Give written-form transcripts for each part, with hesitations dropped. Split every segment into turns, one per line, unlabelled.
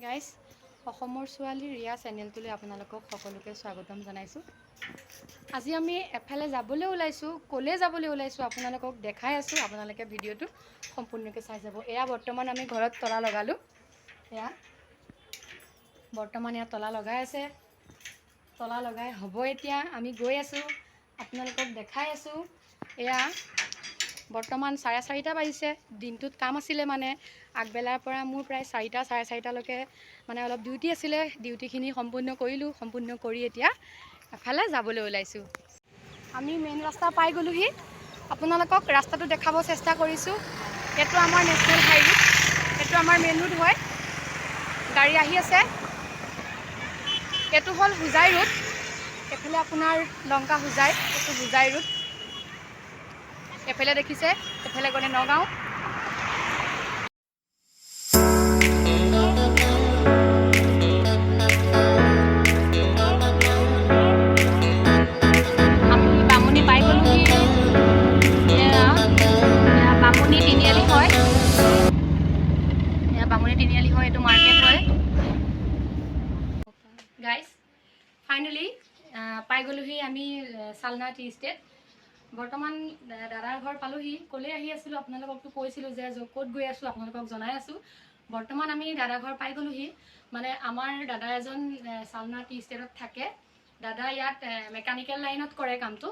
Guys, অসমৰ ছোৱালী ৰিয়া চেনেলটোলৈ আপোনালোকক সকলোকে স্বাগতম জনাইছোঁ। আজি আমি এফালে যাবলৈ ওলাইছোঁ। ক'লৈ যাবলৈ ওলাইছোঁ আপোনালোকক দেখাই আছোঁ। আপোনালোকে ভিডিঅ'টো সম্পূৰ্ণকৈ চাই যাব। এয়া বৰ্তমান আমি ঘৰত তলা লগালোঁ। এয়া বৰ্তমান ইয়াত তলা লগাই আছে। তলা লগাই হ'ব। এতিয়া আমি গৈ আছোঁ, আপোনালোকক দেখাই আছোঁ। এয়া বৰ্তমান 4:30 বাজিছে। দিনটোত কাম আছিলে, মানে আগবেলাৰ পৰা মোৰ প্ৰায় 4টা 4:30লৈকে মানে অলপ ডিউটি আছিলে। ডিউটিখিনি সম্পূৰ্ণ কৰিলোঁ। সম্পূৰ্ণ কৰি এতিয়া এফালে যাবলৈ ওলাইছোঁ। আমি মেইন ৰাস্তা পাই গ'লোহি। আপোনালোকক ৰাস্তাটো দেখাব চেষ্টা কৰিছোঁ। এইটো আমাৰ নেশ্যনেল হাইৱে, এইটো আমাৰ মেইন ৰোড হয়। গাড়ী আহি আছে। এইটো হ'ল হোজাই ৰোড। এইফালে আপোনাৰ লংকা হোজাই, এইটো হোজাই ৰোড। এফালে দেখিছে, এফালে গ'লে নগাঁও। আমি বামুণী পাই গ'লোহি। এয়া এয়া বামুণী তিনিআলি হয়। এয়া বামুণী তিনিআলি হয়। এইটো মাৰ্কেট হয়। গাইজ, ফাইনেলি পাই গ'লোহি আমি চালনা টি ষ্টেট। বৰ্তমান দাদাৰ ঘৰ পালোহি। ক'লৈ আহি আছিলোঁ আপোনালোককতো কৈছিলোঁ যে ক'ত গৈ আছোঁ আপোনালোকক জনাই আছোঁ। বৰ্তমান আমি দাদা ঘৰ পাই গ'লোহি। মানে আমাৰ দাদা এজন চালনা টি ষ্টেটত থাকে। দাদা ইয়াত মেকানিকেল লাইনত কৰে কামটো।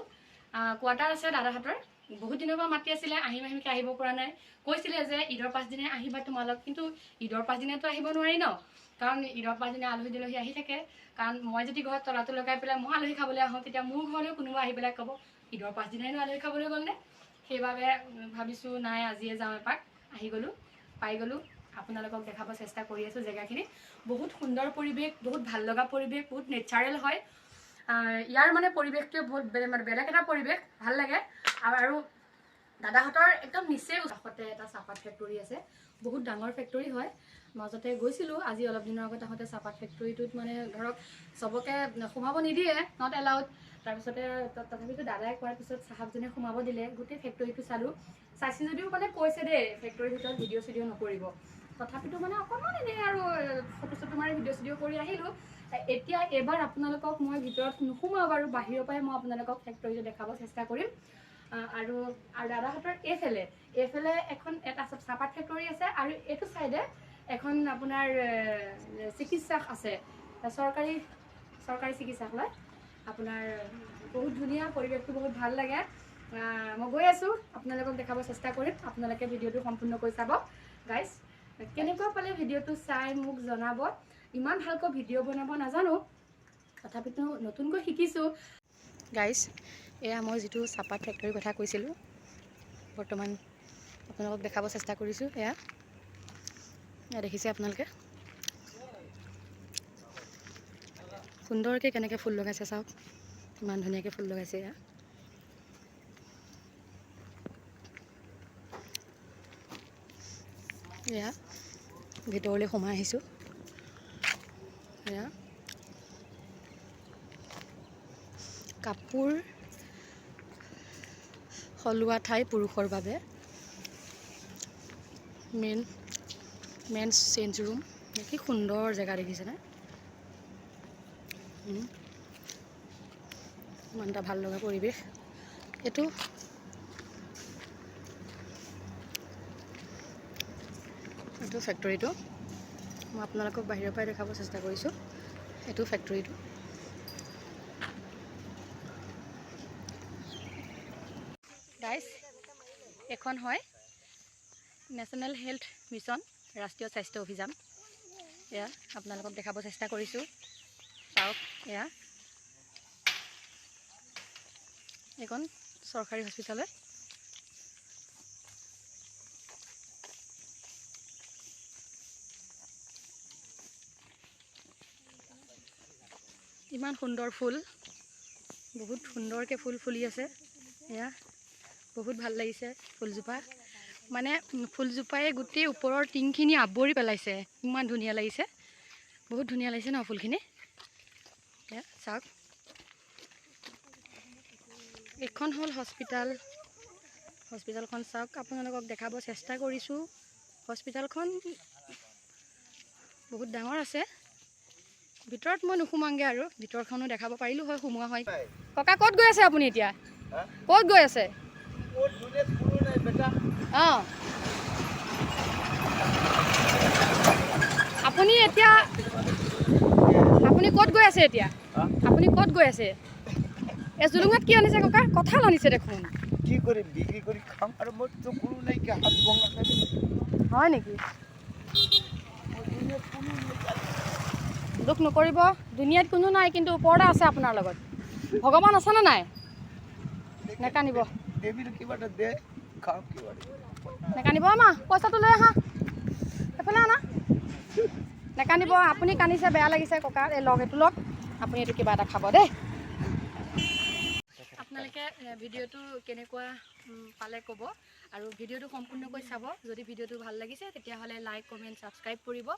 কোৱাৰ্টাৰ আছে দাদাহঁতৰ। বহুত দিনৰ পৰা মাতি আছিলে, আহিম আহিমকৈ আহিব পৰা নাই। কৈছিলে যে ঈদৰ পাছদিনাই আহিবা তোমালোক। কিন্তু ঈদৰ পাছদিনাতো আহিব নোৱাৰি ন, কাৰণ ঈদৰ পাছদিনা আলহী দুলহী আহি থাকে। কাৰণ মই যদি ঘৰত তলাটো লগাই পেলাই মই আলহী খাবলৈ আহোঁ, তেতিয়া মোৰ ঘৰলৈও কোনোবা আহি পেলাই ক'ব, ঈদৰ পাছদিনাইনো আলহী খাবলৈ গ'লনে? সেইবাবে ভাবিছোঁ, নাই, আজিয়ে যাওঁ এপাক। আহি গ'লোঁ, পাই গ'লোঁ। আপোনালোকক দেখাব চেষ্টা কৰি আছোঁ জেগাখিনি। বহুত সুন্দৰ পৰিৱেশ, বহুত ভাল লগা পৰিৱেশ, বহুত নেচাৰেল হয়। ইয়াৰ মানে পৰিৱেশটোৱে বহুত বেলেগ, মানে বেলেগ এটা পৰিৱেশ, ভাল লাগে। আৰু দাদাহঁতৰ একদম নিচেই কাষতে এটা চাহপাত ফেক্টৰী আছে। বহুত ডাঙৰ ফেক্টৰী হয়। মাজতে গৈছিলোঁ আজি অলপ দিনৰ আগত। আহোঁতে চাহপাত ফেক্টৰীটোত মানে ধৰক চবকে সোমাব নিদিয়ে, not allowed. তাৰপিছতে তথাপিতো দাদাই কোৱাৰ পিছত চাহাবজনে সোমাব দিলে। গোটেই ফেক্টৰীটো চালোঁ। চাইছোঁ যদিও মানে কৈছে দেই, ফেক্টৰীৰ ভিতৰত ভিডিঅ' চিডিঅ' নকৰিব। তথাপিতো মানে অকণমান এনেই আৰু ফটো চটো মাৰি ভিডিঅ' চিডিঅ' কৰি আহিলোঁ। এতিয়া এইবাৰ আপোনালোকক মই ভিতৰত নোসোমাওঁ বাৰু, বাহিৰৰ পৰাই মই আপোনালোকক ফেক্টৰীটো দেখাব চেষ্টা কৰিম। আৰু আৰু দাদাহঁতৰ এইফালে এইফালে এখন এটা চাহপাত ফেক্টৰী আছে আৰু এইটো চাইডে এখন আপোনাৰ চিকিৎসা আছে, চৰকাৰী চৰকাৰী চিকিৎসালয় আপোনাৰ। বহুত ধুনীয়া পৰিৱেশটো, বহুত ভাল লাগে। মই গৈ আছোঁ, আপোনালোকক দেখাব চেষ্টা কৰিম। আপোনালোকে ভিডিঅ'টো সম্পূৰ্ণকৈ চাব। গাইজ, কেনেকুৱা পালে ভিডিঅ'টো চাই মোক জনাব। ইমান ভালকৈ ভিডিঅ' বনাব নাজানো, তথাপিতো নতুনকৈ শিকিছোঁ। গাইজ, এয়া মই যিটো চাহপাত ফেক্টৰীৰ কথা কৈছিলোঁ, বৰ্তমান আপোনালোকক দেখাব চেষ্টা কৰিছোঁ। এয়া এয়া দেখিছে আপোনালোকে, সুন্দৰকৈ কেনেকৈ ফুল লগাইছে চাওক। ইমান ধুনীয়াকৈ ফুল লগাইছে। এয়া এয়া ভিতৰলৈ সোমাই আহিছোঁ। এয়া কাপোৰ সলোৱা ঠাই পুৰুষৰ বাবে, মেইন মেনছ চেঞ্জ ৰুম। কি সুন্দৰ জেগা দেখিছেনে? ইমান এটা ভাল লগা পৰিৱেশ। এইটো এইটো ফেক্টৰীটো মই আপোনালোকক বাহিৰৰ পৰাই দেখাব চেষ্টা কৰিছোঁ। এইটো ফেক্টৰীটো। গাইজ, এখন হয় নেশ্যনেল হেল্থ মিছন, ৰাষ্ট্ৰীয় স্বাস্থ্য অভিযান। এয়া আপোনালোকক দেখাব চেষ্টা কৰিছোঁ, চাওক। এয়া এইখন চৰকাৰী হস্পিটেল হয়। ইমান সুন্দৰ ফুল, বহুত সুন্দৰকৈ ফুল ফুলি আছে। এয়া বহুত ভাল লাগিছে ফুলজোপা। মানে ফুলজোপাই গোটেই ওপৰৰ টিংখিনি আৱৰি পেলাইছে। ইমান ধুনীয়া লাগিছে, বহুত ধুনীয়া লাগিছে ন ফুলখিনি? এয়া চাওক, এইখন হ'ল হস্পিটেল। হস্পিটেলখন চাওক, আপোনালোকক দেখাব চেষ্টা কৰিছোঁ। হস্পিটেলখন বহুত ডাঙৰ আছে। ভিতৰত মই নোসোমাওঁগৈ আৰু, ভিতৰখনো দেখাব পাৰিলোঁ হয়, সোমোৱা হয়। ককা, ক'ত গৈ আছে আপুনি এতিয়া? ক'ত গৈ আছে? অঁ, আপুনি এতিয়া আপুনি ক'ত গৈ আছে এতিয়া? আপুনি ক'ত গৈ আছে? এই জুলুঙাত কি আনিছে ককা? কঁঠাল আনিছে দেখোন।
কি কৰিম, বিক্ৰী কৰি খাম আৰু। মোৰতো কোনো নাইকিয়া, হাত ভঙা।
হয় নেকি? দুখ নকৰিব, দুনিয়াত কোনো নাই, কিন্তু ওপৰতে আছে আপোনাৰ লগত ভগৱান। আছেনে নাই? নেকান্দিব।
দেৱীৰ কিবা এটা দে, খাম কিবা এটা।
নেকান্দিব। মা, পইচাটো লৈ আহা, এইফালে আনা। নেকান্দিব। আপুনি কান্দিছে, বেয়া লাগিছে ককা। এই লওক, এইটো লওক আপুনি, এইটো কিবা এটা খাব দেই। আপোনালোকে ভিডিঅ'টো কেনেকুৱা পালে ক'ব আৰু ভিডিঅ'টো সম্পূৰ্ণকৈ চাব। যদি ভিডিঅ'টো ভাল লাগিছে, তেতিয়াহ'লে লাইক, কমেণ্ট, ছাবস্ক্ৰাইব কৰিব।